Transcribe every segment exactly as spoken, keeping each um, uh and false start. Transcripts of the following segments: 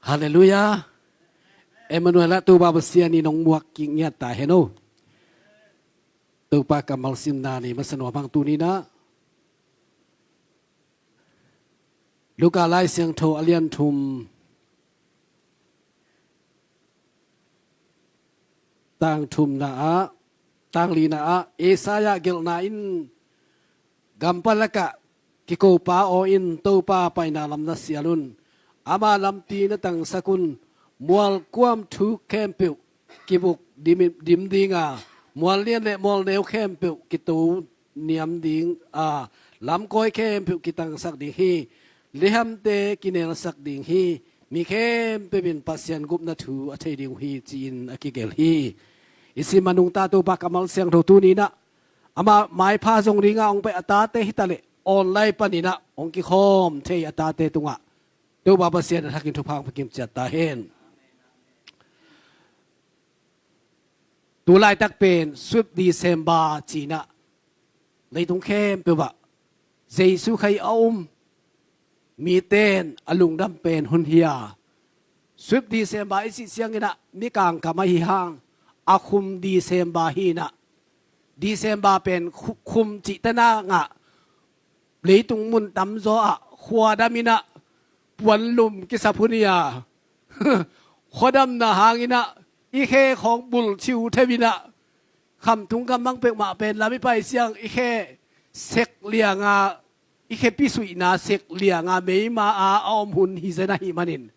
Halleluiah. Emmanuel ah Topa Pasian in hong muak kik ngiat ta hen o. Topa kammal simna ni masa nuam hang tuni-in ah Luka Lai Siangtho a lian thum, tang thumna ah, tang lina ah, Isaiah gelhna in, gam pan lakah kikopa aw in Topa paina lam na sial un. Ama lampi na tangsak un. Mual kuam thuk khempeuh kivuk dim, dim ding a, mual lian le mual neu khempeuh kito niam ding a, lamkawi khempeuh kitangsak ding hi. Lihamte kinelsak ding hi. Mi khempeuh in Pasian gupna thu a thei ding uh hi, ci-in a kigelh hi. I sim a nungta Topa kammal siangtho tuni-in ah, ama maipha zong ding a hong pai a tate hi ta leh, online panin ah hong kikhawm thei a tate tungah Topa Pasian a thakin thupha hong pia kim ciat ta hen. Tu laitak pen Sweep December ci-in ah leitung khempeuh ah Jesu Khazih a um mite in a lungdam pen hun hi a, Sweep December i cih ciangin ah mikang kam ahi hang, a khum December hi-in ah, December pen khu-, khum cih tana ngah, leitung mun tamzaw ah khuadam in ah puanlum kisap hun hi a, khuadamna hangin ah i khe khawng bul ciu theu in ah, khamtung kam bang peuhmah pen lam i pai ciang i khe sek liang a, i khe pisuihna sek liang a meima a a om hun hi zen ahih manin,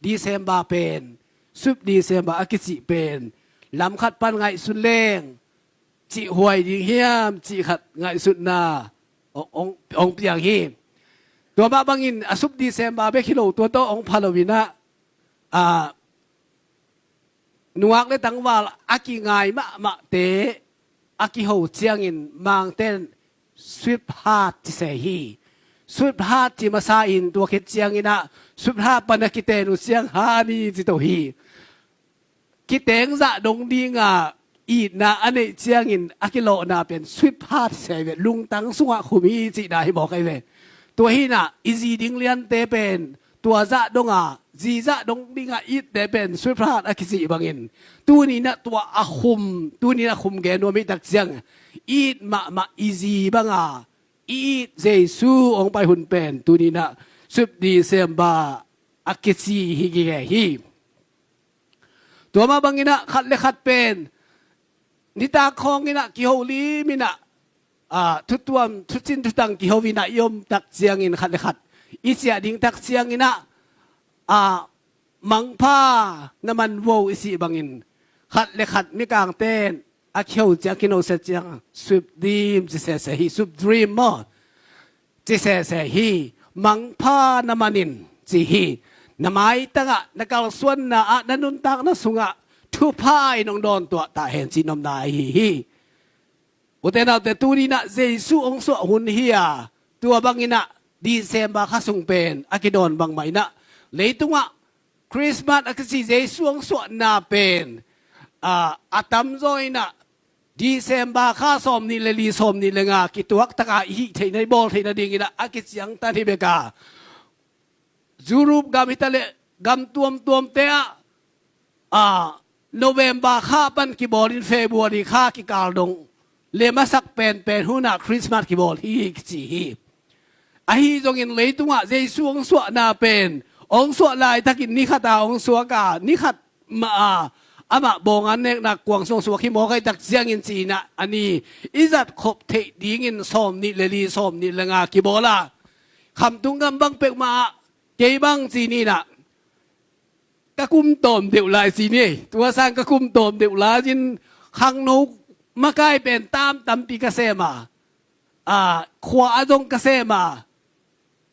December pen, Sweep December a kicih pen, lam khat pan ngaihsun leng cihhuai ding hiam cih khat ngaihsutna hong, hong, hong piang hi. Tua mah bangin a Sweep December bek hi lo, tua tawh hong pha lo-in ah, a, nungak le tangval a kingai mahmahte a kiho ciangin Mangte in sweetheart ci se hi. Sweetheart ci masa in tua khit ciangin ah sweetheart pan a kiten uh ciang honey ci to hi. Kiteng zah dong ding a itna a neih ciangin a kilawhna pen sweetheart ci se ve, lungtang sungah khum hi cihna hi mawk ahi ve. Tua hi-in ah i zi ding liante pen tua zah dong a, zi zah dong ding a itte pen sweetheart a kicih bangin, tuni-in ah tua a khum, tuni-in a khum gen nuam i tak ciang, it mahmah i zi bang a i it Jesu hong pai hun pen tuni-in ah Sweep December a kici hi gige hi. Tua mah bangin ah khat le khat pen nitak khawngin ah kiho lim in ah, a, thutuam, thucin thutang kiho in ah i om tak ciangin khat le khat i ciah ding tak ciangin ah, a, mangpha na man vo i cih bangin khat le khat mikangte in a kiho ciang, kino se ciang, sweet dream ci sese hi, sweet dream maw? Ci sese hi, mangpha na man in ci hi. Na maitangah, na kalsuanna ah, na nuntakna sungah thupha in hong dawn tuah ta hen cih nopna ahi hi. Ute naute, tuni-in ah Jesu hong suah hun hi a, tua bangin ah December kha sung pen a kidawn bangmah in ah, leitungah Christmas a kici Jesu hong suahna pen, a, a tamzaw in ah December kha sawmnih le li, sawmnih le nga kituak taka i hih theihna, i bawl theihna dingin ah a kiciangtan hi bek a, Europe gam hi ta leh gam tuamtuamte ah, a, November kha pan kibawl in February kha kikal dong le masak penpen hunah Christmas kibawl hi kici hi. Ahi zongin leitungah Jesu hong suahna pen, hong suah laitakin ni khat a hong suak a, ni khat mah a, amah bawngan neknak kuang sung suak hi mawk ahih tak ciangin ci-in ah, a ni i zat khop theih dingin sawmnih le li, sawmnih le nga kibawl a, khamtung gam bang peuhmah ah, kei bang ci ni-in ah, ka kum tawm deuh lai ci ni ei. Tua sang ka kum tawm deuh lai-in khangno makai pen tam tampi ka sem a, a, khua ah zong ka sem a,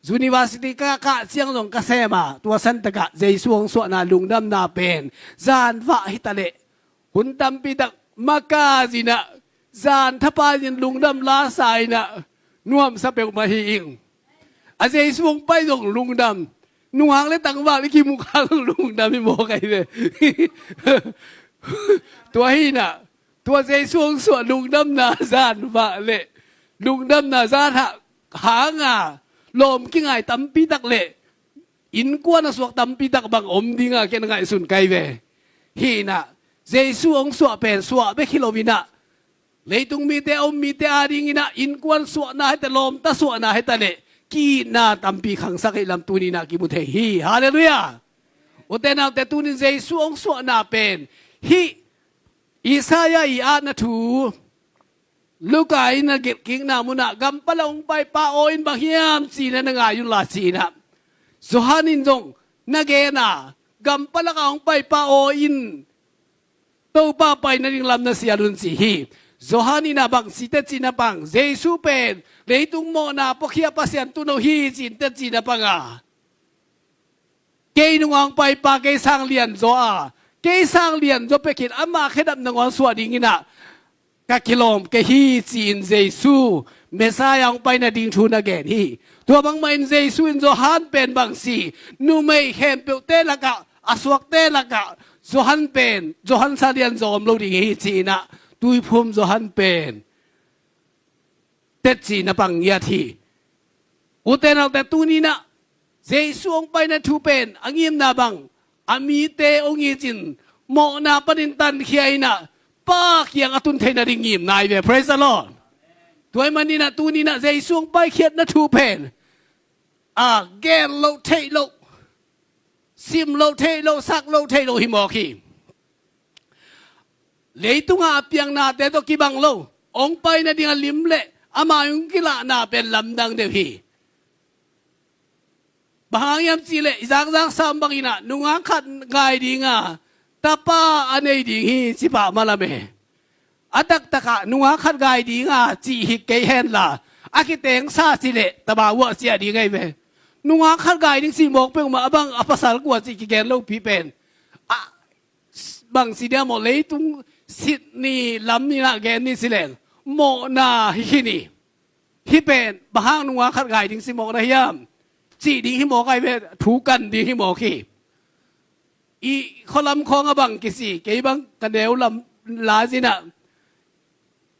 university ka kah ciang zong ka sem a, tua santakah Jesu hong suahna lungdamna pen zanvah hi ta leh hun tampi tak maka-in ah, zan thapai-in lungdam lasa in ah, nuamsa peuhmah hi ing. A Jesu hong pai zong lungdam, nungak le tangval i kimu kha zong lungdam hi mawk ahi ve. Tua hi-in ah, tua Jesu hong suah lungdamna zanvah le lungdamna zan hah hanga lawm kingai tampi tak le innkuan a suak tampi tak bang om ding a ken ngaihsun kai ve. Hi inah, Jesu hong suah pen suah bek hi lo inah, leitung mite a om mite a ding inah innkuan suahna hita, lawmta suahna hita le ki-itna tampi khangsak hi lam tuni inah kimu thei hi. Halleluiah. Ute naute, tunin Jesu hong suahna pen hih Isaiah i atna thu Luka in a gelhkikna munah, gampala hong paipa aw in bang hiam ci-in na ngai unla ci-inah, Johan in zong na gen a, gampalak a hong paipa aw in Topa pai nading lam na sial un ci hi. Johan in a bang ci teci na pang, Jesu pen leitung mawhna puakhia Pasian tuuno hi ci-in teci na pang a, kei nungah hong paipa kei sang lianzaw a, kei sang lianzaw pia khin ama khedap nangawn suah ding inah ka kilawm kei hi ci-in Jesu Messiah hong pai nading thu na gen hi. Tua bangmah in Jesu in Johan pen bang ci, numei khempeuhte lakah, a suakte lakah Johan pen, Johan sa lianzaw om lo ding hi ci-inah tuiphum Johan pen teci na pang ngiat hi. Ute naute, tuni inah Jesu hong paina thu pen a ngimna bang, a mite hong it in mawhna panin tankhia inah Pa kiang a tun theih nading ngimna hi ve. Praise the Lord. Tua ahih manin ah tuni inah Jesu hong paikhiatna thu pen a gen loh theih loh, sim loh theih loh, sak loh theih loh hi mawk hi. Leitungah a piaknate tawh kibang lo, hong pai nading a lim le ama hong kilahna pen lamdang deuh hi. Bang hang hiam cihleh i zakzaksa bang inah nungak khat gai ding a tapa a nei ding hi ci pah malam e. A taktakah nungak khat gai ding a cih hik kei henla, a kitengsa cihleh taba uah ciah ding ahi ve. Nungak khat gai ding cih mawk peuhmah a bang a pasal kua cih kigen lopi pen a bang ci dia maw, leitung Sydney lam inah gen ni ci leng mawhna hi khin hi. Hih pen bang hang nungak khat gai ding ci mawk na hiam? Cih ding hi mawk ahi ve, thu kan ding hi mawk hi. I khualam khawng a bang kici, kei bang ka neu lam lai-in ah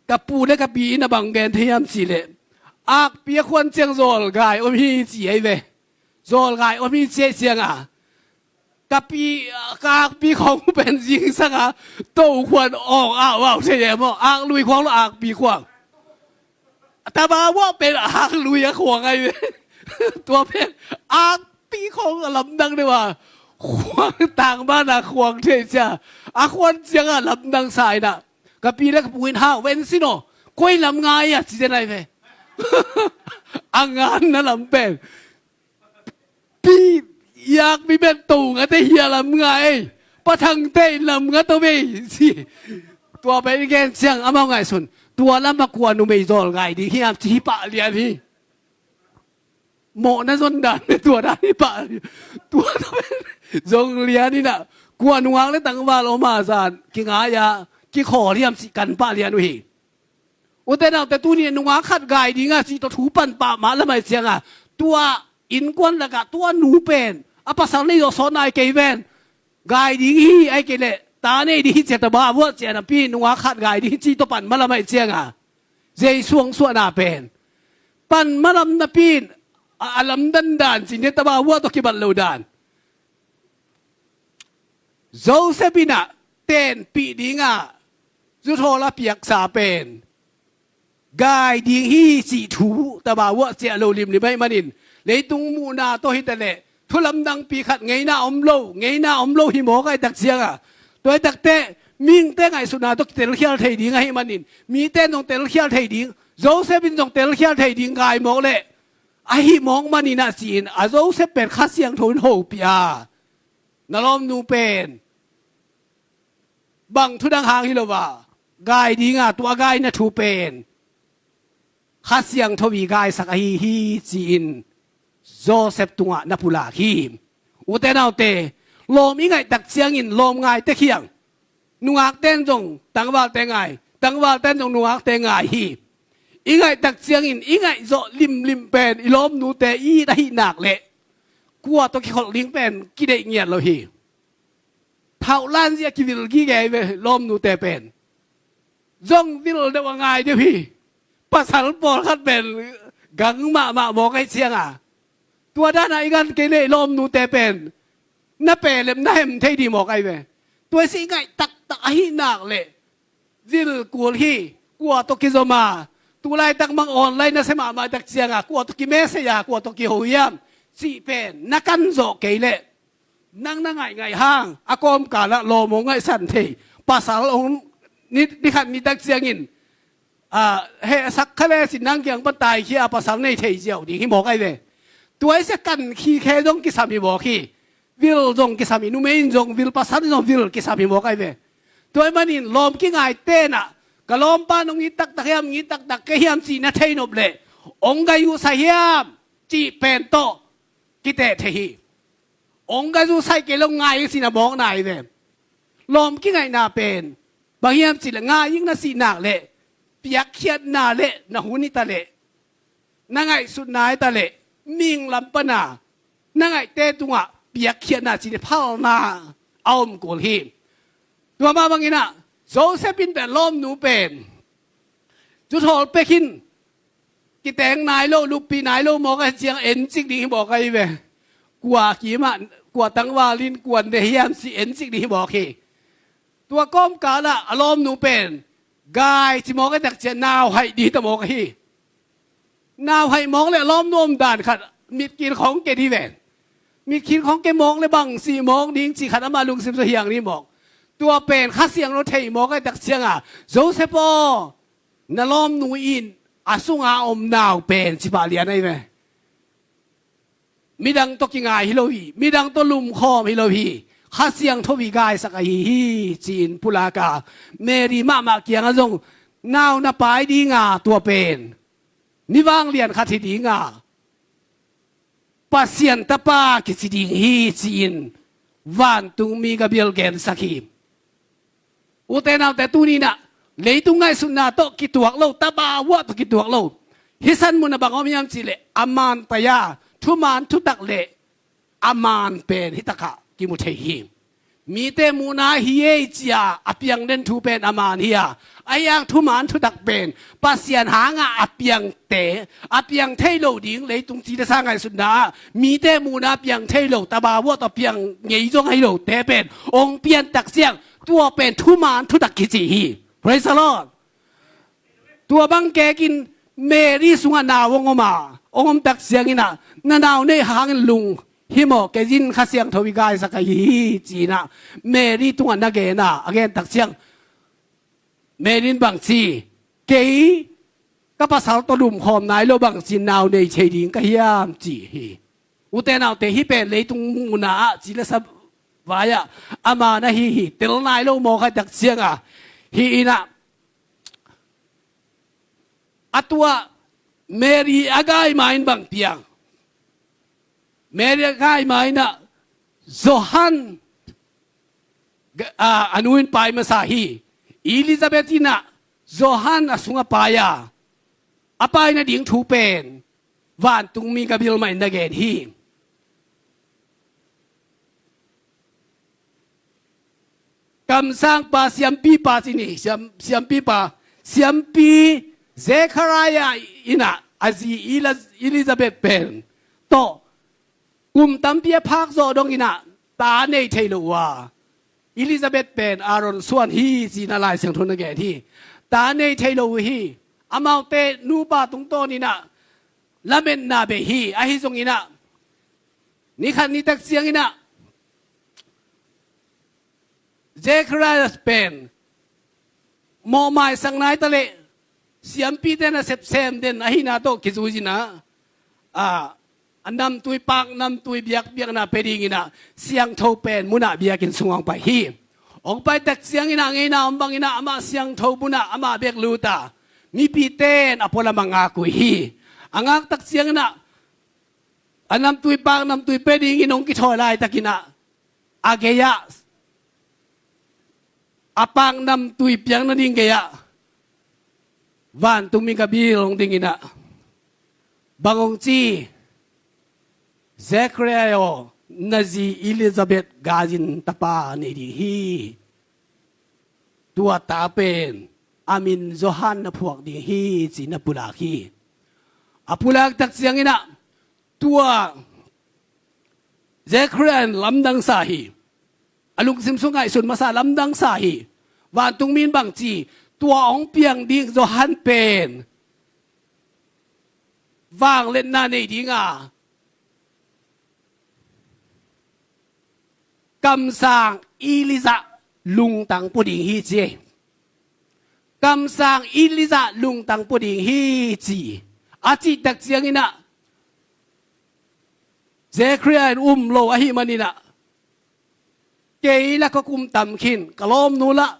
ka pu le ka pi in a bang gen thei hiam cihleh, akpi a khuan ciang zawlgai om hi ci ahi ve. Zawlgai om hi ci ahi ciang a, ka pi, ka akpi khawng pen zingsang a to khuan awng au au thei e maw, aklui khuang lo, akpi khuang. Taba uah pen aklui a khuang ahi ve. Tua pen akpi khawng a lamdang deuh a, khuang tangban a khuang thei cia, a khuan ciang a lamdang sa in ah, ka pi le ka pu in, "Hau, ven sin aw, koi lam ngai a?" ci den ahi ve. A nganna lam pen, "Pi, i akpi pen to ngate hi a, lam ngai ei, Pa Thangte in lam nga to vei," ci. Tua pen i gen ciang amau ngaihsun, "Tua lam a kua numei zawlgai ding hiam?" ci hi pah lian hi. Mawhna zon dan pen tua dan hi pah lian. Tua tua pen zong lian in ah, kua nungak le tangval om a, zan kingai a, kikhawl hiam cih kan pah lian uh hi. Ute naute, tuni nungak khat gai ding a cih tawh thu pan pah mah lam ahih ciang a, tua innkuan lakah tua nu pen a pasal nei zawh sawt nai kei ven. Gai ding hi, ahih kei leh ta nei ding hi ci a, taba a vuah ci a, napi nungak khat gai ding hi cih tawh pan mah lam ahih ciang a, Jesu hong suahna pen pan mah lam napi in a, a lamdan dan cih ni, taba a vuah tawh kibat lo dan. Joseph in ah tenpih ding a zuthawl a piaksa pen gai ding hi cih thu taba uah ciah lo limlim ahih manin, leitung muhna tawh hi ta leh thu lamdangpi khat ngeina om lo, ngeina om lo hi mawk ahih tak ciang a, tua ahih tak teh mihingte ngaihsutna tawh kitelkhial thei ding ahih manin, mite in zong telkhial thei ding, Joseph in zong telkhial thei ding gai mawk leh, ahi mawk manin ah ci-in a Joseph pen Kha Siangtho in hopih a, na lawmnu pen bang thu dang hang hi lo a, gai ding a, tua a gaina thu pen Kha Siangtho i gaisak ahi hi ci-in Joseph tungah na pulak hi. Ute naute, lawm i ngaih tak ciangin lawm ngai tek hi hang. Nungakte in zong tangvalte ngai, tangvalte in zong nungakte ngai hi. I ngaih tak ciangin i ngaih zawh limlim pen i lawmnute i it ahih nak leh, kua tawh kikholh ding pen kideih ngiat lo hi. Thauh lan zia kivil gige hi ve, lawmnute pen zong vil deuh a ngai deuh hi. Pasal pawlkhat pen gang mahmah mawk ahih ciang a, Tua dana i gan kei le i lawmnute pen na pelem na hem thei dih mawk ahi ve. Tua i si ngaih taktak ahi nak leh vil kul hi. Kua tawh kizom a, tu laitak mang online na se mahmah tak cianga kua tawh kimessage a kua tawh kiho hiam cih pen na kan zawh kei leh nang na ngaihngaih hang a kawmkalah lawm hong ngaihsan thei pasal hong ni, ni khat ni tak ciangin, ah, hehsak kha le cin nang kiang pan taikhia a pasal nei thei ziau ding hi mawk ahi ve. Tua i sia kan khikhe zong kisam hi mawk hi. Vil zong kisam hi, numei in zong vil, pasal in zong vil kisam hi mawk ahi ve. Tua i manin lawm kingai tenah ka lawmpa nong it taktak hiam, ng it taktak kei hiam cih na thei nop leh ong gai uh sa hiam cih pen tawh kiteh thei hi. Ong gai uh sai kei lo ngai i cina mawk nai ve. Lawm kingaihna pen bang hiam cih leh ngai ing na sih nak leh piakkhiatna leh na hun i ta leh na ngaihsutna i ta leh ming lam pana na ngaihte tungah piakkhiatna cih leh phalna a om kul hi. Tua mah banginah Joseph in pen lawmnu pen cu thawl pek in kiteng nai lo, luppi nai lo mawk a ciang encik ding hi mawk ahi ve. Kua kimah kua tangvalin kuan de hiam si encik ding hi mawk hi. Tua kawmkalah a lawmnu pen gai ci mawk a tak ciang nauhaih ding hi ta mawk ahi. Nauhaih mawk le a lawmnu om dan khat mitkil khawng ke dih ven. Mitkil khawng ke mawk le bang si mawk ding ci khat ama lungsim zaw hiang dih mawk. Tua pen Kha Siangtho thei mawk a tak cianga Joseph aw, na lawmnu in a sunga om nau pen ci pah lian ahi ve. Midang tawh kingai hi lo hi, midang tawh lumkhawm hi lo hi. Kha Siangtho i gaisak ahi hi ci-in pulaka Mary mahmah kiangah zong nau na pai dinga tua pen mi vanglian khat hi dinga Pasian tapa kici ding hi ci-in vantungmi Gabriel gensak hi. Ute naute tuninah leitung ngaihsutna tawh kituak lo, taba uah tawh kituak lo. Hih san munah bang om hiam cihleh a man pai-a thuman thutak le a man pen hitakah kimu thei hi. Mite muhna hi ei cia a piang den thu pen a man hi-a, ahi hang thuman thutak pen Pasian hangah a piangte, a piang thei lo ding leitung ci le sa ngaihsutna ah mite muhna piang thei lo, taba uah tawh piang ngei zong ahi lote pen ong piantak siang tua pen thuman thutak kici hi. Praise the Lord. Tua bang kekin Mary sungah nau ong om a, ong om tak sianginah na nau neih hangin lung hi maw, kei zin Kha Siangtho i gaisak ahi hi cinah Mary tungah na gen a, a gen tak siang Mary in bang ci, kei ka pasal tawh lumkhawm nai lo bang cin nau nei thei ding ka hiam ci hi. Ute naute hih pen leitung muhna ah ci le sa vai-ah ama na hi hi tel nai lo mawk a tak sianga hi inah a tuah Mary a gaima in bang piang. Mary a gaima inah Johan a, a nu in pai masa hi. Elizabeth inah Johan a sungah pai a, a pai nading thu pen vantungmi Gabriel mah in na gen hi. Kamsangpa siampipa ci ni, siam, siampipa, siampi Zekhariah inah a zi Eli-, Elizabeth pen tawh kum tampi a phak zawh donginah ta nei thei lo uh a, Elizabeth pen Aaron suan hi cinah Lai Siangtho na gen hi. Ta nei thei lo uh hi. Amaute nupa tungtawninah lametna bei hi. Ahi zonginah nikhat nitak sianginah Zekhariah pen mawhmaisak nai ta leh siampite na sepsem den ahina tawh kizui inah a, a namtui pak namtui biakpiakna pia dinginah siangtho pen munah biakinn sungah hong pai hi. Hong pai tak sianginah ngeina om banginah amah siangtho munah amah bek lut a, mipite in a pualam a ngak uh hi. A ngak tak sianginah a namtui pak namtui pia dingin hong kithawi laitakinah a gei-ah a pak namtui piang nading gei-ah vantungmi Gabriel hong dinginah bang hong ci, Zekhariah aw, na zi Elizabeth gazin tapa nei ding hi. Tua ta pen a min Johan na phuak ding hi ci na pulak hi. A pulak tak sianginah tua Zechariah in lamdang sa hi. A lungsim sung ngaihsun masa lamdang sa hi. Vantungmi in bangci, tua hong piang ding Johan pen vangliatna nei dinga kamsang Elijah lungtang pua ding hi ci. Kamsang Elijah lungtang pua ding hi ci. A cihtak cianginah Zechariah in um lo ahih maninah, kei la ka kum tam khin, ka lawmnu lah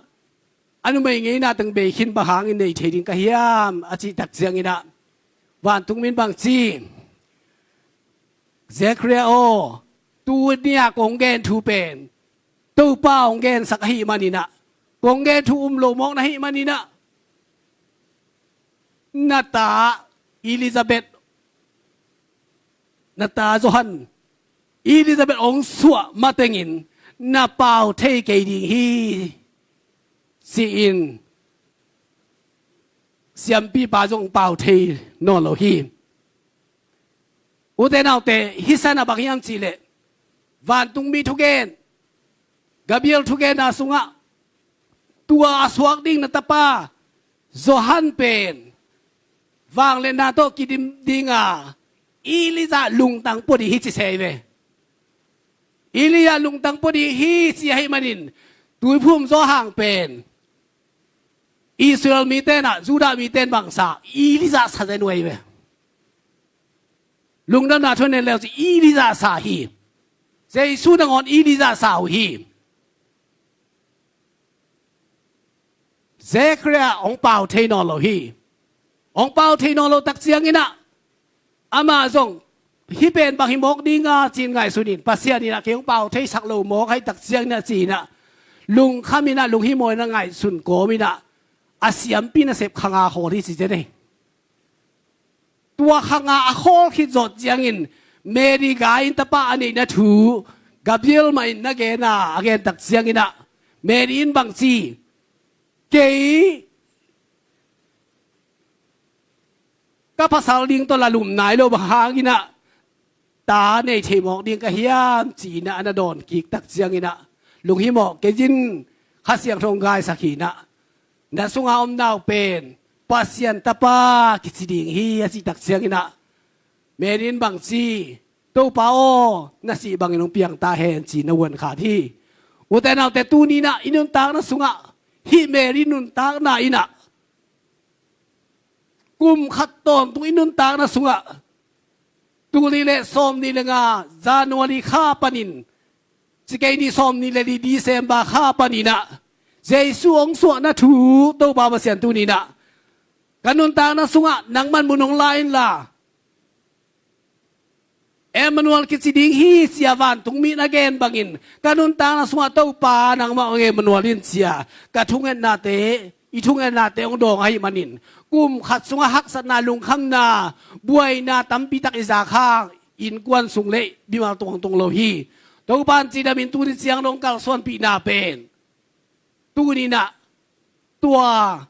a numei ngeina teng bei khin, bang hangin nei thei ding ka hiam a cihtak cianginah, vantungmi in bangci, Zechariah aw, tuni-a kong gen thu pen Topa hong gensak ahih maninah, kong gen thu um lo mawk na hih maninah, na ta Elizabeth, na ta Johan, Elizabeth hong suah matengin na pau thei kei ding hi, ci-in siampipa zong pau thei nawn lo hi. Ute naute, hih sanah bang hiam cihleh, vantungmi thugen, Gabriel thugenna sungah tua a suak ding na tapa Johan pen vangliatna tawh kidim dinga Elijah lungtang pua ding hi ci se hi ve. Elijah lungtang pua ding hi ci ahih manin, Tuiphum Johan pen Israel mite inah, Judah mite in bangsa, Elijah sa zen uh ahi ve. Lungdamna thu nei leu ci, Elijah sa hi. Jesu nangawn Elijah sa uh hi. Zechariah hong pau thei nawn lo hi. Hong pau thei nawn lo tak cianginah, amah zong hih pen bang hi mawk dinga ci-in ngaihsun in, Pasian inah kei hong pau theisak lo mawk ahih tak cianginah ci-inah, lungkham inah, lunghimawh inah ngaihsun kawm inah, a siampi nasep khanga khawl hi ci zen hi. Tua khanga a khawl khit zawh ciangin Mary gai in tapa a neihna thu Gabriel mah in na gen a, a gen tak cianginah Mary in bangci, kei ka pasal ding tawh la lum nai lo, bang hanginah ta nei thei mawk ding ka hiam ci-inah a na dawn kik tak cianginah, lunghimawh kei in, Kha Siangtho hong gaisak hi inah, na sunga om nau pen Pasian tapa kici ding hi a cih tak cianginah Mary in bangci, Topa aw, na cih bangin hong piang ta hen ci-in na uan khan hi. Ute naute, tuni inah i nuntakna sungah hih Mary nuntakna inah kum khat tawntung i nuntakna sungah, tul nih le sawmnih le nga January kha panin, ci kei ni, sawmnih le li December kha paninah Jesu hong suahna thu Topa Pasian tuni inah ka nuntakna sungah nangman mun hong la inla, Emmanuel kici ding hi ci-a vantungmi in a gen bangin, ka nuntakna sungah Topa nangmah hong Emmanuel in ci-a ka thungetnate, i thungetnate hong dawng ahih manin, kum khat sungah haksatna, lungkhamna, buaina tampitak i zak hang, innkuan sung le mimal tungtungtung lo hi. Topa in cidamin tuni ciang dong kalsuanpihna pen tuni inah tua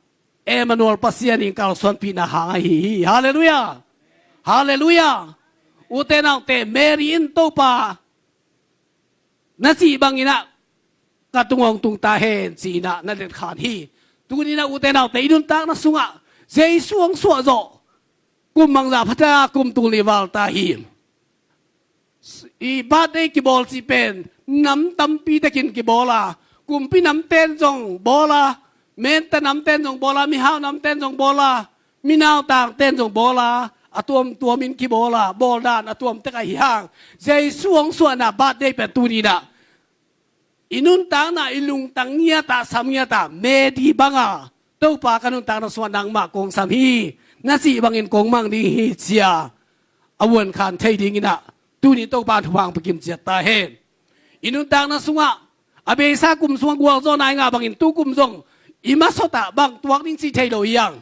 Emmanuel Pasian in kalsuanpihna hang ahi hi. Halleluiah. Halleluiah. Ute naute, Mary in Topa na cih banginah ka tung hong tung ta hen ci-inah na letkhan hi. Tuni inah ute naute, i nuntakna sungah Jesu hong suah zawh kum mangzah pha ta, kum tul nih val ta hi. I birthday kibawl cih pen nam tampi takin kibawl a, kumpi namten zong bawl a, menta namten zong bawl a, mihau namten zong bawl a, minautangten zong bawl a, a tuamtuamin kibawl a, bawldan a tuam tek ahi hang, Jesu hong suahna birthday pen tuni inah i nuntakna i lungtang ngiatah, sam ngiatah, Mary banga, Topa ka nuntakna sungah nangmah kong sam hi, na cih bangin kong mang ding hi ci-a a uankhan thei dinginah tuni Topa in thupha hong pia kim ciat ta hen. I nuntakna sungah a beisa kum sungah gualzawhna i ngah bangin tu kum zong i masawtah bang tuak ding cih thei lo hi hang.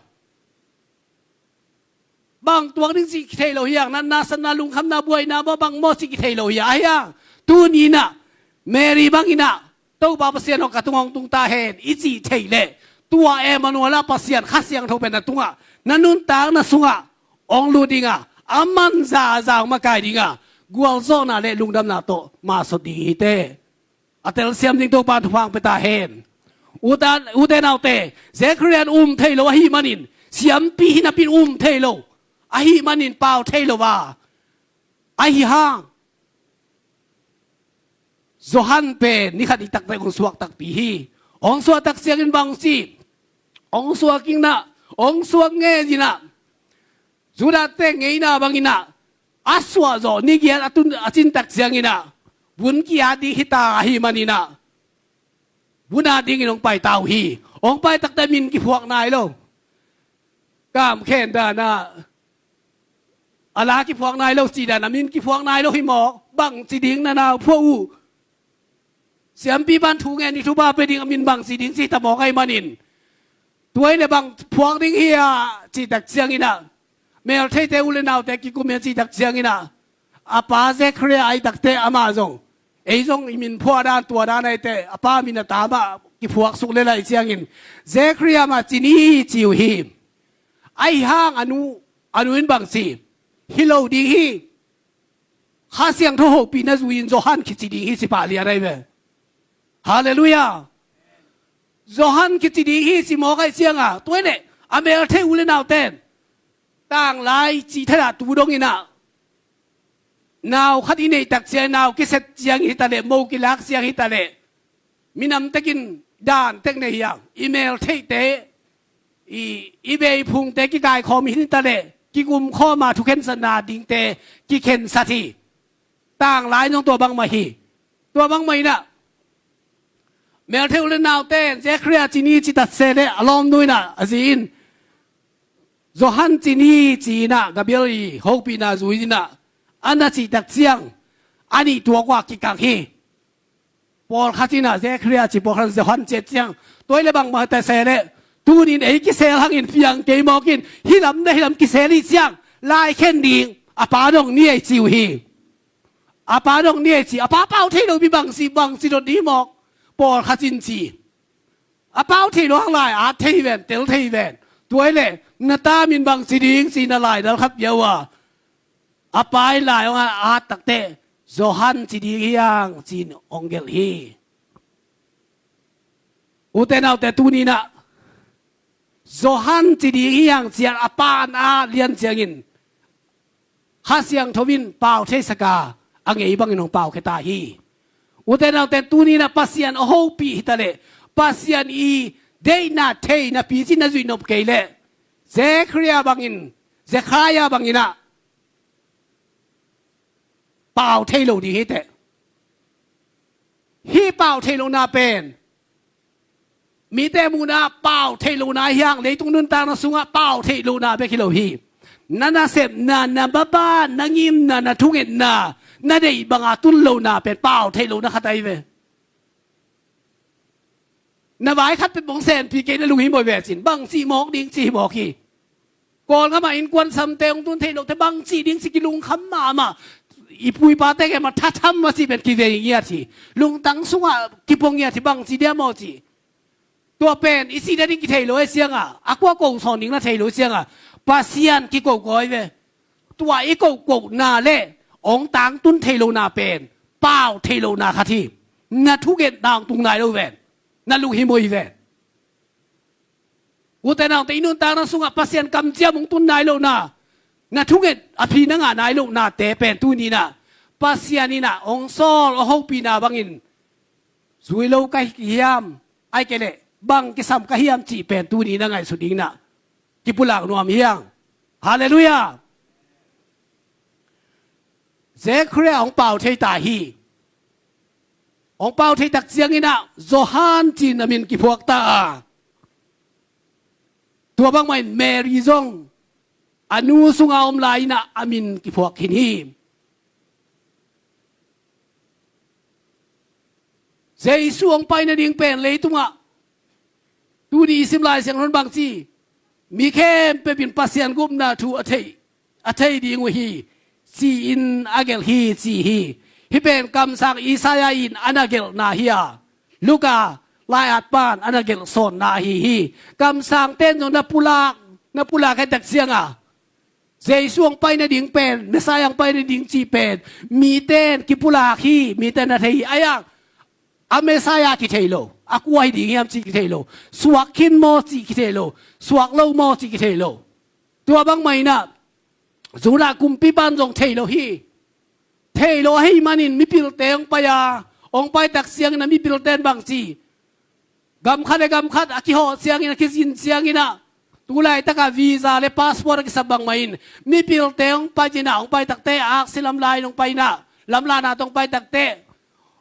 Bang tuak ding cih kithei lo hi hang, natna, satna, lungkhamna, buaina maw, bang maw cih kithei lo hi hang. Ahi hang, tuni inah Mary banginah Topa Pasian aw, ka tung hong tung ta hen i cih theih leh, tua Emmanuel ah, Pasian Kha Siangtho pen na tungah, na nuntakna sungah hong lut dinga, a man zaza hong makai dinga, gualzawhna le lungdamna tawh masot ding hi teh. A telsiam ding Topa'n thupha pia ta hen. Ute naute, Zechariah in um thei lo ahih manin, siampi hi napi-in um thei lo ahih manin pau thei lo a, ahi hang Johan pen ni khat i tak teh hong suak takpi hi. Hong suak tak ciangin bang ci? Hong suak in ah, hong suak ngen in ah, Judah-te ngeina bangin ah, a suah zawh ni giat a tun, a cin tak ciangin ah, vun ki-at ding hi ta ahih manin ah, vun at dingin hong pai ta uh hi. Hong pai tak teh min kiphuak nai lo. Kam khen dan ah, a la kiphuak nai lo, cih dan ah, min kiphuak nai lo hi maw? Bang ci ding na nau phuak uh? Siampipa'n thu ngen ding, thupha pia ding a, min bang ci ding ci ta mawk ahih manin, tua hi leh bang phuak ding hiam cih tak ciangin ah, meltheite u le naute kikum hiam cih tak ciangin ah, a pa Zechariah ahih tak teh amah zong, ei zong i min phuak dan tua dan ahih teh, a pa min a tam ah kiphuak suk lel ahih ciangin, Zechariah mah ci ni ci uh hi. Ahi hang a nu, a nu in bang ci? Hi lo ding hi. Kha Siangtho hopihna zui-in Johan kici ding hi ci pah lian ahi ve. Halleluiah. Johan kici ding hi ci mawk ahih ciangin, tua hi leh a melthei u le naute in, tanglai cih thadah tu dongin ah, nau khat i neih tak ciang, nau kiset ciang hi ta leh, mo kilak ciang hi ta leh, minam tekin dan tek nei hiam, i meltheite, i, i beiphungte kikaikhawm hi ta leh, kikumkhawm a thukhensatna dingte kikhensat hi. Tanglai zong tua bangmah hi. Tua bangmah in ah, melthei u le naute in Zechariah ci ni ci ta se leh, a lawmnu in ah, a zi in, Johan ci ni ci-in ah, Gabriel i hopihna zui-in ah, a na cih tak ciang, a nih tuak uh a kikang hi. Pawlkhat in ah Zechariah ci, pawlkhat in Johan ci ciang, tua hi leh bangmah ta se leh, tuni-in ei kisel hangin piang kei mawk in, hih lam le hih lam kisel hi ciang, lai khen ding, a pa dong ni ei ci uh hi. A pa dong ni ei ci, a pa pau thei lo mi bang ci, bang ci dot ding mawk? Pawlkhat in ci. A pau thei lo hang lai at thei hi ven, tel thei hi ven. Tua hi leh, na ta min bang ci ding ci-in a laidal khat pia uh a, a pa in lai hong at tak teh, Johan ci ding hi hang ci-in hong gelh hi. Ute naute, tuni-in ah Johan ci ding hi hang ci-in a pa in a lian ciangin, Kha Siangtho in pau theisak a, a ngei bangin hong pau khia ta hi. Ute naute, tuni-in ah Pasian a hopih hi ta leh, Pasian i deihna thei napi-in na zuih nop kei leh, Zechariah bangin, Zechariah bangin ah pau thei lo ding hi teh. Hih pau theih lohna pen, mite muhna pau theih lohna hi hang, leitung nuntakna sungah pau theih lohna bek hi lo hi. Na nasepna, na mapa, na ngimna, na thungetna, na deih banga tun lohna pen pau theih lohna khat ahi ve. Na vai khat peuh hong senpi kei na lunghimawh ve cin, bang cih mawk ding cih hi mawk hi. Kawlgam ah innkuan samte hong tun theih loh teh bang cih ding cih kilungkham mahmah. I pu i pate kei mah thatham a cih pen kivei ngiat hi. Lungtang sungah kipua ngiat hi, bang cih diam aw cih. Tua pen i cih nading kithei lo hi ciangah, a kua ko sawn ding na thei lo hi ciangah, Pasian kiko kawikawi ve. Tua i kokohna le hong tangtun theih lohna pen pau theih lohna khat hi. Na thungetna hong tung nai lo ven. Na lunghimawh hi ven. Ute naute, i nuntakna sungah Pasian kamciam hong tun nai lohna, na thunget a phi na ngah nai lohnate pen tuni-in ah Pasian in ah hong sawl, hong hopihna bangin zui lo ka hi hiam, ahih kei leh bang kisam ka hiam cih pen tuni-in ah ngaihsut dingin ah kipulak nuam hi hang. Halleluiah. Zechariah hong pau thei ta hi. Hong pau thei tak ciangin ah Johan ci-in a min kiphuak ta a, tua bangmah in Mary zong a nu sungah a om lai-in ah a min kiphuak khin hi. Jesu hong pai nading pen leitungah, tuni i sim Lai Siangtho in bang ci, mi khempeuh in Pasian gupna thu a thei, a thei ding uh hi, ci-in a gelh hi ci hi. Hih pen kamsang Isaiah in a na gelhna hi a, Luka lai-atpa'n a na gelh sawnna ahi hi. Kamsangte'n zong na pulak, na pulak hi tak ciangah, Jesu hong pai nading pen, Messiah hong pai nading cih pen mite in kipulak hi, mite in na thei hi. Ahi hang a Messiah kithei lo, a kua hi ding hiam cih kithei lo, suak khin maw cih kithei lo, suak lo maw cih kithei lo. Tua bangmah in ah Judah kumpipa in zong thei lo hi. Thei lo ahih manin mipilte hong pai a, hong pai tak ciangin ah mipilte in bang ci, gam khat le gam khat a kihawh ciangin, a kizin ciangin ah, tu laitak a visa le passport a kisap bangmah in mipilte hong pai in ah, hong pai tak teh aksi lamlahna in hong pai in ah, lamlahna tawh hong pai tak teh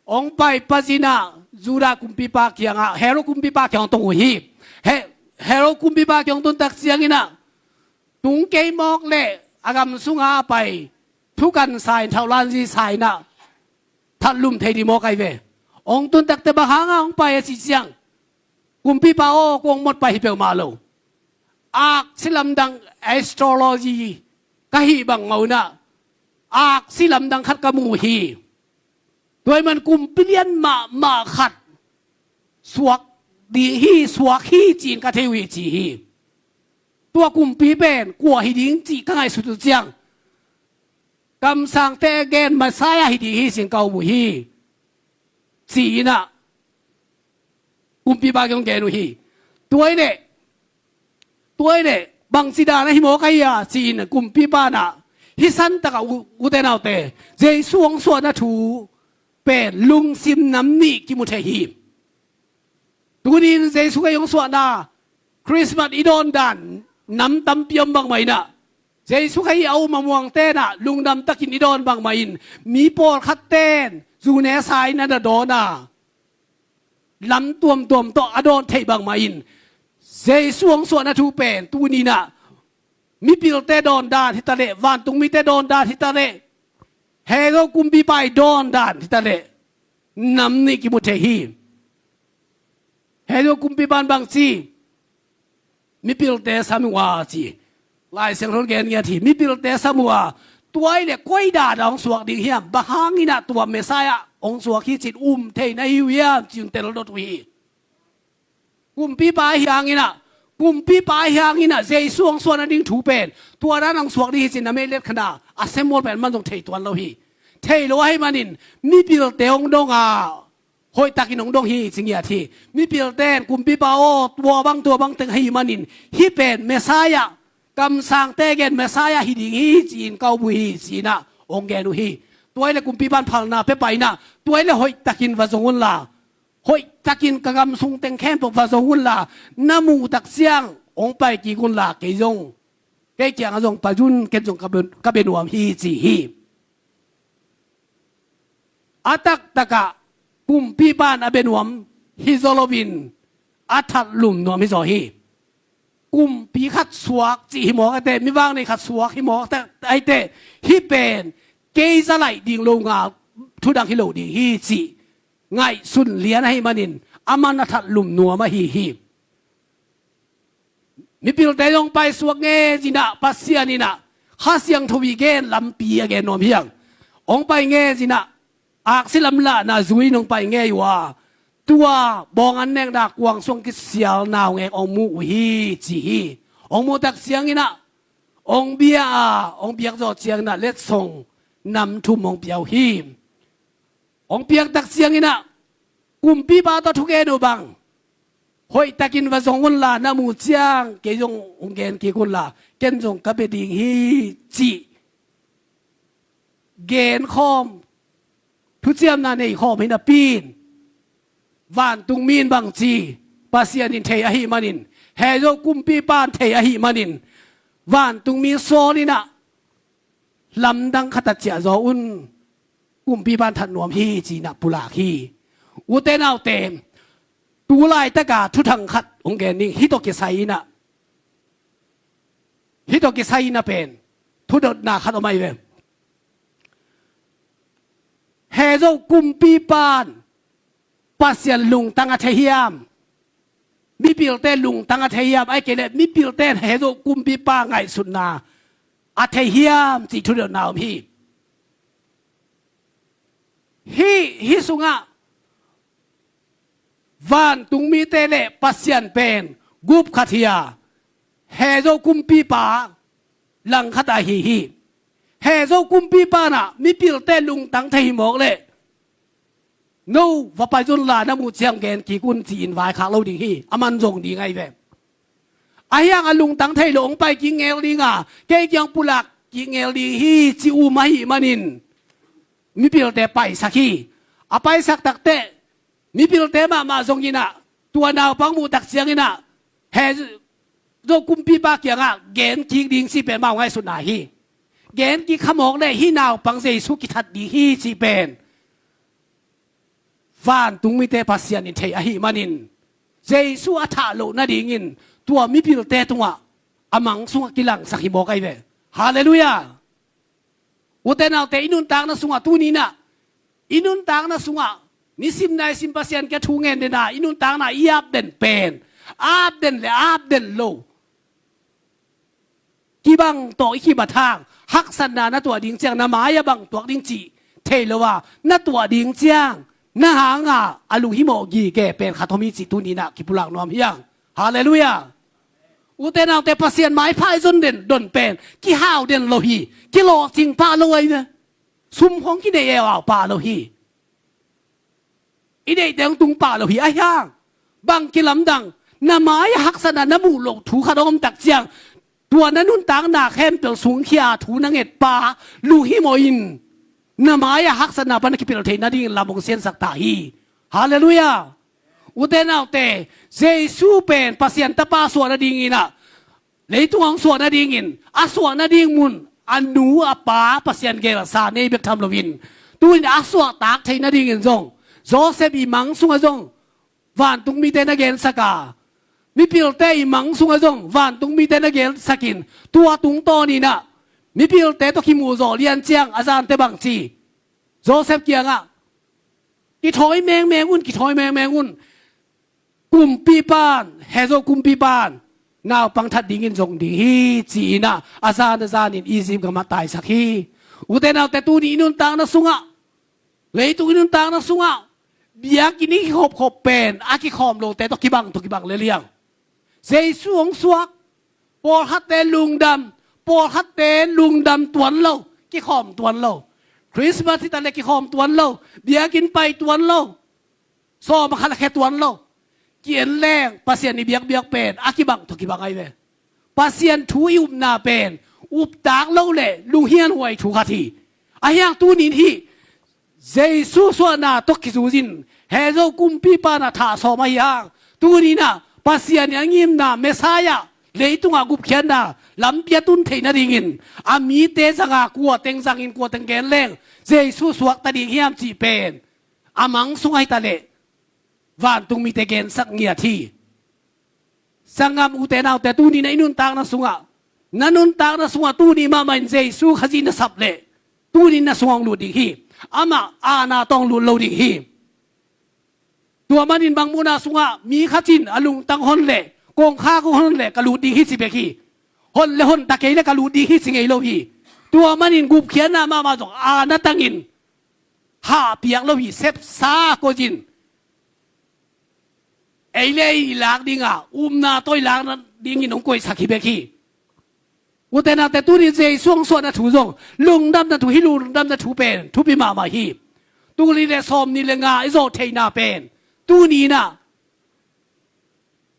hong pai pas in ah Judah kumpipa kiangah, Herod kumpipa kiangah hong tung uh hi. He-, Herod kumpipa kiangah hong tun tak ciangin ah, tung kei mawk leh a gam sungah a pai thukan sa in, thaulanzi sa in ah thatlum thei ding mawk ahi ve. Hong tun tak teh bang hangah hong pai a cih ciang, kumpipa aw, kong mawk pai hi peuhmah lo. Aksi lamdang, astrology ka hih bang mah un ah aksi lamdang khat ka mu hi. Tua ahih man kumpi lian mahmah khat suak ding hi, suak hi ci-in ka thei uh hi ci hi. Tua kumpi pen kua hi ding cih ka ngaihsut uh ciang, kamsangte gen Messiah hi ding hi ci-in ka um uh hi, ci-in ah kumpipa kiang hong gen uh hi. Tua ahih leh, tua ahih leh bangci dan ahi mawk a hia ci-in kumpipa in ah, hih santak ah u-, ute naute, Jesu hong suahna thu pen lungsim nam nih kimu thei hi. Tuni-in Jesu Khrih hong suahna Christmas i dawn dan nam tampi om bangmah in ah, Jesu Khrih a um a muangte in ah lungdam takin i dawn bangmah in, mi pawlkhatte in zu ne sa in ah na dawn a, lam tuamtuam tawh a dawn theih bangmah in, Jesu hong suahna thu pen tuni-in ah mipilte dawn dan hi ta leh, vantungmite dawn dan hi ta leh, Herod kumpipa i dawn dan hi ta leh, nam nih kimu thei hi. Herod kumpipa in bang ci, mipilte sam uh a ci. Lai Siangtho in gen ngiat hi, mipilte sam uh a, tua ahih leh koi dan a hong suak ding hiam, bang hangin ah tua Messiah hong suak hi ci-in um thei na hi uh hiam ci-in tel dot uh hi. Kumpipa ahi hangin ah, kumpipa ahi hangin ah Jesu hong suahna ding thu pen tua dan hong suak ding hi ci-in na mei let khan a, a sem mual pen man zong thei tuan lo hi. Thei lo ahih manin mipilte hong dong a, hoihtakin hong dong hi ci ngiat hi. Mipilte in kumpipa aw, tua bang tua bang teng ahih manin hih pen Messiah, kamsangte gen Messiah hi ding hi ci-in ka um uh hi ci-in ah hong gen uh hi. Tua ahih leh kumpipa in phalna pia pah in ah, tua ahih leh hoihtakin va zong unla, hoihtakin ka gam sung teng khempeuh va zong unla, na muh tak ciang hong pai kik unla, kei zong, kei kiangah zong pai un, ken zong ka bia, ka bia nuam hi ci hi. A taktak ah kumpipa in a bia nuam hi zaw loin a thatlum nuam hi zaw hi. Kumpi khat suak cih hi mawk a teh, mi vak nei khat suak hi mawk a teh, hih pen kei za laih ding lo ngal, thu dang hi lo ding hi cih ngaihsun lian ahih manin aman a thatlum nuam ahi hi. Mipilte zong paisuak ngen in ah, Pasian in ah Kha Siangtho i gen lampi a gen nuam hi hang. Hong pai ngen in ah, aksi lamlahna zui in hong pai ngei uh a, tua bawng an nekna kuang sung kisial naungek hong mu uh hi ci hi. Hong muh tak ciangin ah hong bia a, hong biak zawh ciangin ah letsong nam thum hong pia uh hi. Hong piak tak ciangin ah kumpipa tawh thugen uh bang, hoihtakin va zong unla, na muh ciang kei zong hong gen kik unla, ken zong ka bia ding hi cih genkhawm, thuciamna neikhawm hi napi in, vantungmi in bang ci, Pasian in thei ahih manin, Herod kumpipa in thei ahih manin, vantungmi sawl in ah lamdang khat a ciah zaw un, kumpipa in that nuam hi ci-in ah pulak hi. Ute naute, tu laitak a thuthang khat hong gen ning, hih tawh kisai in ah, hih tawh kisai in ah pen thudotna khat om ahi ve. Herod kumpipa in Pasian lungtang a thei hiam? Mipilte lungtang a thei hiam? Ahih kei leh mipilte in Herod kumpipa ngaihsutna a thei hiam cih thudotna om hi. Hih, hih sungah vantungmite le Pasian pen gup khat hi a, Herod kumpipa langkhat ahi hi. He zo kumpipa in ah mipilte lungtang thei hi mawk leh, no va pai zun la, na muh ciang gen kik un ci-in vaikhak lo ding hi. A man zong ding ahi ve. Ahi hang a lungtang thei lo hong pai kik ngel ding a, kei kiang pulak kik ngel ding hi ci um ahih manin mipilte paisak hi. A paisak takteh mipilte mahmah zong in ah tua naupang muh tak ciangin ah he zo kumpipa kiangah gen kik ding cih pen amau ngaihsutna hi. Gen kik kha mawk leh hih naupang Jesu kithat ding hi cih pen vantung mite Pasian in thei ahih manin, Jesu a thah loh nadingin tua mipilte tungah a mang sungah kilangsak hi mawk ahi ve. Halleluiah. Ute naute, i nuntakna sungah tuni in ah, i nuntakna sungah nisim naisim Pasian kiang thu ngen den a, i nuntakna i ap den pen, ap den le ap den lo, kibang tawh i kibat hang, haksatna na tuah ding ciang na mai-ah bang tuak ding cih thei lo a, na tuah ding ciang na hanga a lunghimawh gige pen khat om hi cih tuni in ah kipulak nuam hi hang. Halleluiah. Ute naute, Pasian maipha i zon den don pen kihau den lo hi. Kilawhcing pah lo ahi ve. Sum khong kinei eau pah lo hi. I neihte hong tung pah lo hi. Ahi hang bang kilamdang, na mai-ah haksatna na muh loh thu khat hong om tak ciang, tua na nuntakna khempeuh sungkhia thu na ngetpa lunghimawh in na mai-ah haksatna pan na kipelh theih nadingin lam hong siansak ta hi. Halleluiah. Ute naute, Jesu pen Pasian Tapa suah nadingin ah, leitung hong suah nadingin, a suah nading mun a nu a pa Pasian gelsa nei bek tham loin, tunin a suahtak theih nadingin zong, Joseph i mang sungah zong vantung mite na gensak a, mipilte i mang sungah zong vantung mite na gensakin, tua tungtawnin ah mipilte tawh kimuhzawh lian ciang a zante bang ci? Joseph kiangah, kithawi mengmeng un, kithawi mengmeng un. Kumpipan, he zo kumpipan naupang that dingin zong ding hi ci-in ah a zan a zanin Egypt gamah taisak hi. Ute naute, tuni i nuntakna sungah, leitung i nuntakna sungah, biakinn i kikhopkhop pen a kikhawm lote tawh kibang tawh kibang lel hi hang. Jesu hong suak, pawlkhatte lungdam, pawlkhatte lungdam tuan lo, kikhawm tuan lo. Christmas hi ta leh kikhawm tuan lo, biakinn pai tuan lo, sawm a khat a khia tuan lo. Ki-en leng Pasian i biakbiak pen a kibang tawh kibang ahi ve. Pasian thu i upna pen uptak lo leh lunghianhuai thu khat hi. Ahi hang tunin hih Jesu suahna tawh kizui-in, he zo kumpipan a thah sawm ahi hang, tunin ah Pasian in a ngimna Messiah leitungah gupkhiatna lampi a tun theih nadingin a mite zanga kua teng zangin kua teng gen leng Jesu suakta ding hiam cih pen a mang sung ahi ta leh vantung mite gensak ngiat hi. Sanggam, ute naute, tuni na i nuntakna sungah, na nuntakna sungah tuni mahmah in Jesu Khazih na sap leh, tuni na sungah hong lut ding hi. Amah aana tawh hong lut lo ding hi. Tua manin bang muna sungah mi khat in a lungtang hon leh, kongkhak hong hon leh ka lut ding hi ci bek hi. Hon le hon ta kei leh ka lut ding hi ci ngei lo hi. Tua manin gupkhiatna mahmah zong aana tangin hahpiak lo hi, sepsa koih in. Ei le ei i lak ding a, upna tawh i lak dingin hong koihsak hi bek hi. Ute naute, tuni Jesu hong suahna thu zong lungdamna thu hi, lungdamna thu pen thupi mahmah hi. Tul nih le sawm nih le nga i zawh theihna pen tuni in ah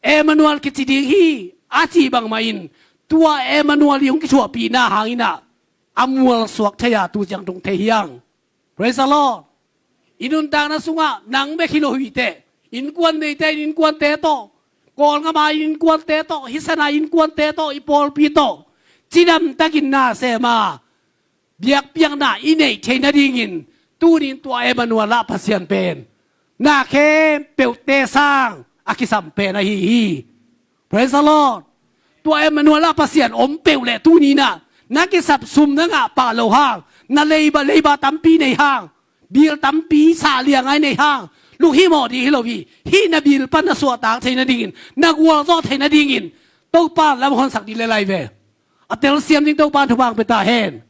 Emmanuel kici ding hi a cih bangmah in, tua Emmanuel i hong kithuahpihna hangin ah a mualsuak thei a, tu ciang tung thei hi hang. Praise the Lord. I nuntakna sungah nang bek hi lo hi teh, innkuan neite in innkuante tawh, Kawlgam a innkuante tawh, hih sana innkuante tawh, i pawlpi tawh cidamtakin na sem a, biakpiakna i neih theih nadingin tunin tua Emmanuel ah Pasian pen na khempeuhte sang a kisam pen ahi hi. Praise the Lord. Tua Emmanuel ah Pasian om peuh leh tuni in ah na kisap sum na ngah pah loh hang, na leiba, leiba tampi nei hang, bil tampi sahliang a i neih hang lunghimawh ding hi lo hi. Hih na bil pan na suahtak theih nadingin, na gualzawh theih nadingin Topa in lam honsak ding lel ahi ve. A telsiam ding Topa in thupha hong pia ta hen.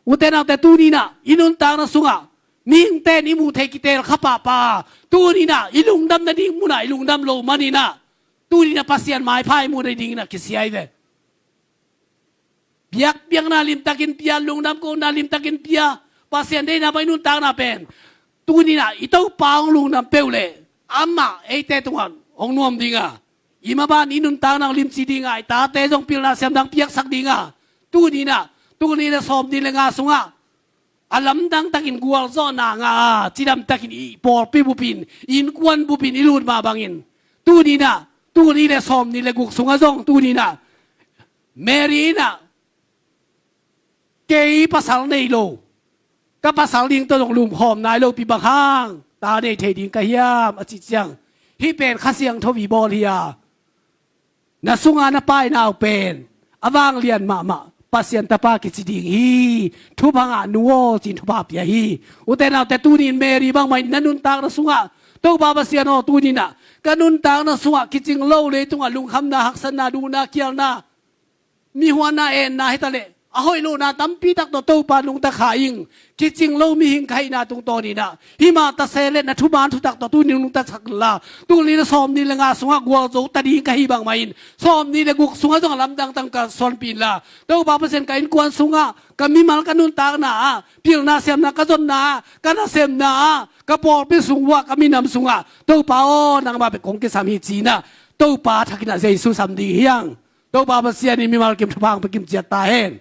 Ute naute, tuni in ah i nuntakna sungah mihingte in i muh theih kiteel kha pahpah a, tuni in ah i lungdam nading munah i lungdam loh manin ah, tuni in ah Pasian maipha i muh nadingin ah kisia hi ve. Biakpiakna limtakin pia, lungdam kohna limtakin pia. Pasian deihna bang i nuntakna pen tuni-in ah i Topa hong lungdam peuh leh amah eite tungah hong nuam ding a, i maban i nuntakna hong limci ding a, i tate zong pilna siamna hong piaksak ding a, tuni-in ah tul nih le sawmnih le nga sungah a lamdang takin gualzawhna ngah a, cidam takin i pawlpi bupin, innkuan bupin i lut mah bangin, tuni-in ah tul nih le sawmnih le guk sungah zong tuni-in ah Mary in ah kei pasal nei lo, ka pasal ding tawh zong lumkhawm nai lopi bang hang ta nei thei ding ka hiam a cih ciang, hih pen Kha Siangtho i bawl hi a, na sunga na pa i nau pen a vanglian mahmah Pasian tapa kici ding hi. Thupha ngah nu aw ci-in thupha pia hi. Ute naute, tuni-in Mary bangmah in na nuntakna sungah, Topa Pasian aw, tuni-in ah ka nuntakna sungah kicing lo leitungah lungkhamna, haksatna, duhna, khialna, mihuanna, etna hi ta leh a hoih lohna tampi tak tawh Topa nungta kha ing. Kicing lo mihing ka hihna tungtawn in ah, hih mah ta se leh na thuman thutak tawh tuni nungta sak inla, tul nih le sawmnih le nga sungah gualzo ta ding ka hi bangmah in, sawmnih le guk sungah zong a lamdang tang ka suanpih inla, Topa Pasian, ka innkuan sungah, ka mimal, ka nuntakna ah, pilna siamna ka zonna ah, ka nasemna ah, ka pawlpi sung uah, ka minam sungah, Topa aw, nangmah bek kong kisam hi ci-in ah Topa thak in ah Jesu sam ding hi hang. Topa Pasian in mimal kim thupha hong pia kim ciat ta hen.